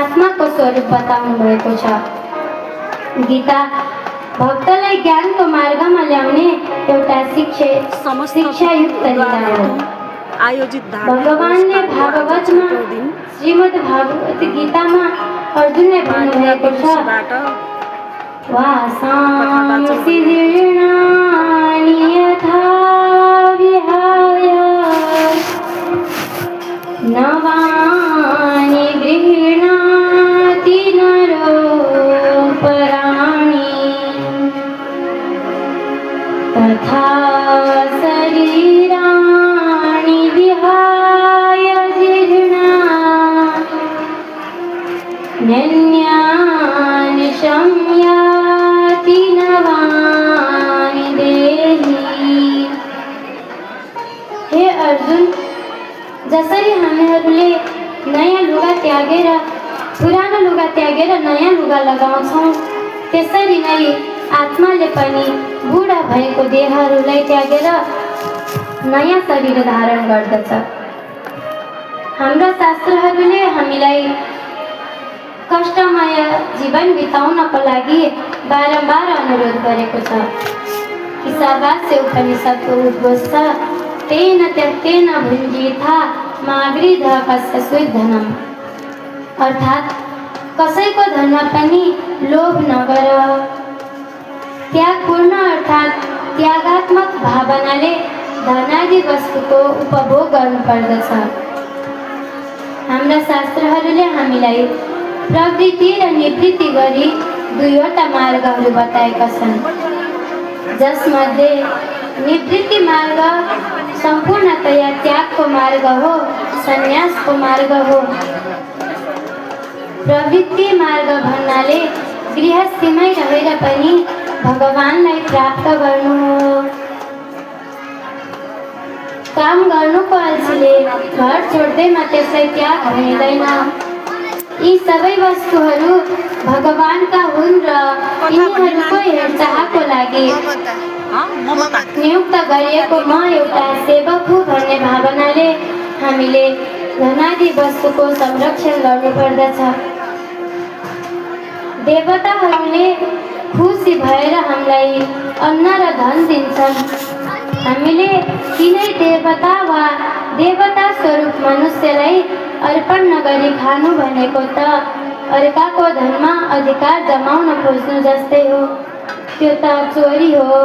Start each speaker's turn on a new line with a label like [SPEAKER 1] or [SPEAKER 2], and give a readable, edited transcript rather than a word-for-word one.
[SPEAKER 1] आत्माको स्वरूप बताउनु भएको छ। गीता भक्तलाई ज्ञानको मार्गमा ल्याउने एउटा शिक्षायुक्त लीला हो। भगवानले भागवतमा श्रीमद् भागवत गीतामा अर्जुनलाई भन्नुभएको छ, वासांसि जीर्णानि यथा विहाय नवानि गृह्णाति नरोपराणि तथा शरीराणि विहाय जीर्णान्यन्यानि संयाति नवानि देहि। हे अर्जुन, जसरी हामीहरूले नयाँ लुगा त्यागेर पुरानो लुगा त्यागेर नयाँ लुगा लगाउँछौँ, त्यसरी नै आत्माले पनि बुढा भएको देहहरूलाई त्यागेर नयाँ शरीर धारण गर्दछ। हाम्रा शास्त्रहरूले हामीलाई कष्टमय जीवन बिताउनको लागि बारम्बार अनुरोध गरेको छ। ईशावास्य उपनिषदको उद्घोष छ, तेन त्यक्तेन भुञ्जीथा मा गृह्य कस्य धनम। अर्थात् कसैको धनमा पनि लोभ नगर। त्यागपूर्ण अर्थात् त्यागात्मक भावनाले धनादि वस्तुको उपभोग गर्नुपर्दछ। हाम्रा शास्त्रहरूले हामीलाई प्रवृत्ति र निवृत्ति गरी दुईवटा मार्गहरू बताएका छन्, जसमध्ये निवृत्ति मार्ग सम्पूर्णतया त्यागको मार्ग हो, सन्यासको मार्ग हो। प्रवृत्ति मार्ग भन्नाले गृहस्थीमै रहेर पनि भगवानलाई प्राप्त गर्नु हो। काम गर्नुको अल्छीले घर छोड्दैमा त्यसलाई त्याग हुँदैन। यी सबै वस्तुहरू भगवानका हुन् र यिनीहरूको हेरचाहको लागि नियुक्त गरिएको म एउटा सेवक हुँ भन्ने भावनाले हामीले धनादि वस्तुको संरक्षण गर्नुपर्दछ। देवताहरूले खुसी भएर हामीलाई अन्न र धन दिन्छन्। हामीले तिनै देवता वा देवता स्वरूप मनुष्यलाई अर्पण नगरी खानु भनेको त अर्काको धनमा अधिकार जमाउन खोज्नु जस्तै हो। त्यो त चोरी हो।